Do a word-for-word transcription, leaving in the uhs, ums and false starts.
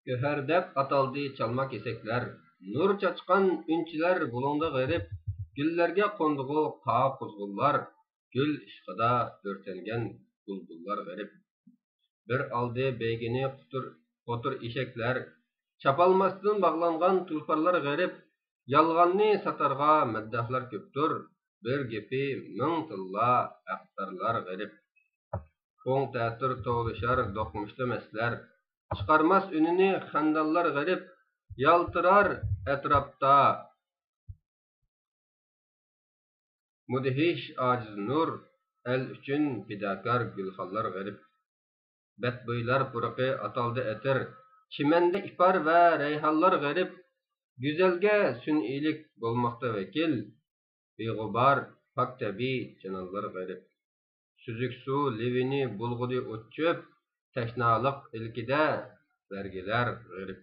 گۆھەر دەپ ئاتالدى چالما كېسەكلەر، نۇر چاچقان ئۈنچىلەر بۇلۇڭدا غېرىب، گۈللەرگە قوندىغۇ قاغا قۇزغۇنلار، گۈل ئىشقىدا ئۆرتەنگەن بۇلبۇللار غېرىب. بىر ئالدى بەيگىنى قوتۇر، قوتۇر ئېشەكلەر، چاپالماستىن باغلانغان تۇلپارلار غېرىب، يالغاننى ساتارغا مەدداھلار كۆپتۇر، بىر گېپى مىڭ تىللا ھەقدارلار غېرىب. ئوڭ تەتۈر توۋلىشار دوقمۇشتا مەستلەر، چىقارماس ئۈنىنى خەندانلار غېرىب، يالتىرار ئەتراپتا مۇدھىش ئاجىز نۇر، ئەل ئۈچۈن پىداكار گۈلخانلار غېرىب. بەتبۇيلار پۇرىقى ئاتالدى ئەتىر، چىمەندە ئىپار ۋە رەيھانلار غېرىب، گۈزەلگە سۈنئىيلىك بولماقتا ۋەكىل، بىغۇبار، پاك تەبىئىي جانانلار غېرىب. سۈزۈك سۇ لېۋىنى بۇلغىدى ئوت-چۆپ، تەشنالىق ئىلكىدە بەرگىلەر غېرىب.